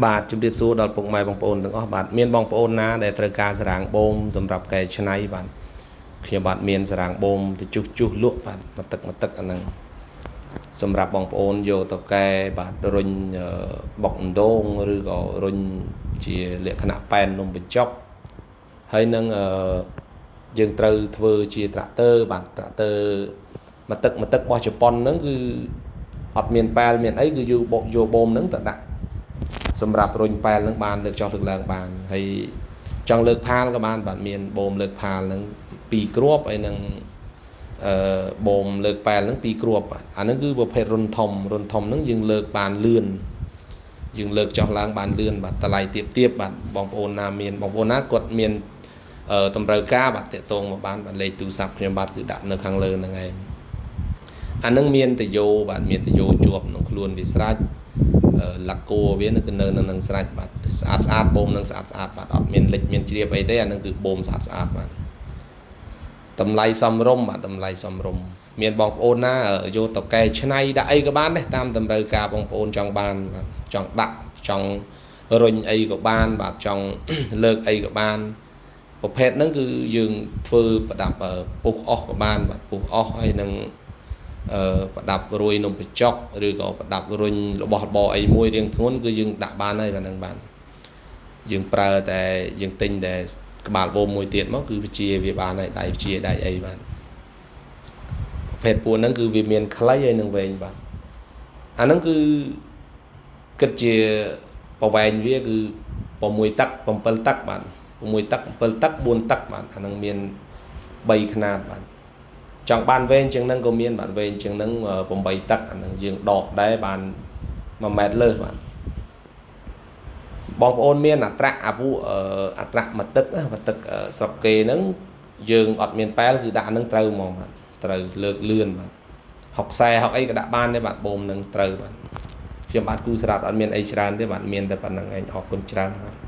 បាទជំរាបសួរដល់ពុកម៉ែបងប្អូនទាំងអស់បាទមានបងប្អូនណាដែលត្រូវការសារ៉ាងបូមសម្រាប់កែច្នៃបាទខ្ញុំបាទមានសារ៉ាងបូមទៅជុះជុះលក់បាទមួយទឹកមួយទឹកអាហ្នឹងសម្រាប់បងប្អូនយកទៅកែបាទរុញបុកអណ្ដូងឬក៏រុញជាលក្ខណៈប៉ែននំបញ្ចុកហើយនឹងយើងត្រូវធ្វើជាត្រាក់ទ័របាទត្រាក់ទ័រមួយទឹកមួយទឹករបស់ជប៉ុនហ្នឹងគឺអត់មានប៉ែលមានអីគឺយកយកបូមហ្នឹងទៅដាក់សម្រាប់រុញប៉ែលនឹងបានលើកចុះលើកឡើងបានហើយចង់លើកផាលក៏បានបាទមានបូមលើកផាលនឹង2គ្រាប់ហើយនឹងអឺបូមលើកប៉ែលនឹង2គ្រាប់បាទអាហ្នឹងគឺប្រភេទរុនធំរុនធំហ្នឹងយើងលើកបានលឿនយើងលើកចុះឡើងបានលឿនបាទតម្លៃទៀបទៀបបាទបងប្អូនណាមានបងប្អូនណាគាត់មានតម្រូវការបាទតាក់ទងមកបានបាទលេខទូរស័ព្ទខ្ញុំបាទគឺដាក់នៅខាងលើហ្នឹងឯងអាហ្នឹងមានតយោបាទមានតយោជាប់ក្នុងខ្លួនវាស្រេចលាក់គោវានៅគឺនៅនឹងស្រេចបាទស្អាតស្អាតបូមនឹងស្អាតស្អាតបាទអត់មានលិចមានជ្រាបអីទេអានឹងគឺបូមស្អាតស្អាតបាទតម្លៃសមរម្យបាទតម្លៃសមរម្យមានបងប្អូនណាយកទៅកែច្នៃដាក់អីក៏បានដែរតាមតម្រូវការបងប្អូនចង់បានបាទចង់ដាក់ចង់រុញអីក៏បានបាទចង់លើកអីក៏បានប្រភេទហ្នឹងគឺយើងធ្វើប្រដាប់ពុះអស់ក៏បានបាទពុះអស់ហើយនឹងប្រដាប់រួយនំបញ្ចុកឬក៏ប្រដាប់រុញរបស់របរអីមួយរៀងធ្ងន់គឺយើងដាក់បានហើយបាទហ្នឹងបាទយើងប្រើតែយើងទិញតែក្បាលបូមមួយទៀតមកគឺវិជាវាបានហើយដៃវិជាដៃអីបាទប្រភេទពួកហ្នឹងគឺវាមានខ្លីហើយនឹងវែងបាទអាហ្នឹងគឺគិតជាប្រវែងវាគឺ6ទឹក7ទឹកបាទ6ទឹក7ទឹក4ទឹកបាទអាហ្នឹងមាន3ខ្នាតបាទចង់បានវែងជាងហ្នឹងក៏មានបាទវែងជាងហ្នឹង8ទឹកអាហ្នឹងយើងដកដែរបាន1ម៉ែត្រលើសបាទបងប្អូនមានអត្រាអាពួកអត្រាមួយទឹកមួយទឹកស្រុកគេហ្នឹងយើងអត់មានប៉ែលគឺដាក់ហ្នឹងត្រូវហ្មងបាទត្រូវលើកលឿនបាទ60 40 60អីក៏ដាក់បានដែរបាទបូមហ្នឹងត្រូវបាទខ្ញុំបាទគូស្រាប់អត់មានអីច្រើនទេបាទមានតែប៉ុណ្្នឹងឯងអរគុណច្រើនបាទ។